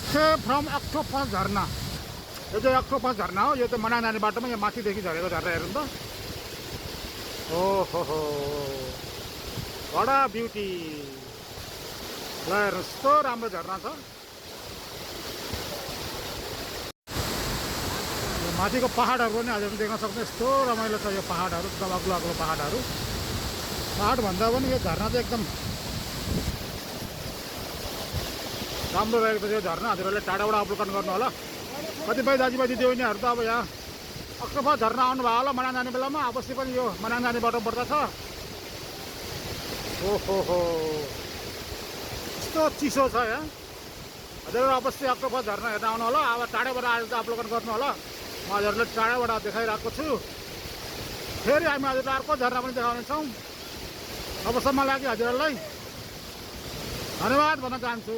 Say from octopus झरना। यो चाहिँ octopus झरना हो। यो त मनाङ जाने बाटोमा यहाँ माथिदेखि झरेको झरना हेर्नु त। ओहो हो, बडा ब्युटी। ल हेर्नुहोस् कस्तो राम्रो झरना छ। यो माथिको पहाडहरू पनि हजुरले देख्न सक्नु, यस्तो रमाइलो छ यो पहाडहरू, एकदम अग्लो अग्लो पहाडहरू। पहाड भन्दा पनि यो झरना चाहिँ एकदम राम्रो रहेको छ यो झरना। हजुरहरूले टाढाबाट अवलोकन गर्नु होला। कतिपय दाजुभाइ दिदीबहिनीहरू त अब यहाँ अक्टोपस झरना आउनुभयो होला मनाङ जाने बेलामा, अवश्य पनि यो मनाङ जाने बाटो पर्दछ। ओहो हो, यस्तो चिसो छ यहाँ। हजुरहरू अवश्य अक्टोपस झरना हेर्न आउनु होला। अब टाढाबाट आएर त अवलोकन गर्नु होला। म हजुरहरूले टाढाबाट देखाइरहेको छु। फेरि हामी हजुरलाई अर्को झरना पनि देखाउनेछौँ। अबसम्म लागि हजुरहरूलाई धन्यवाद भन्न चाहन्छु।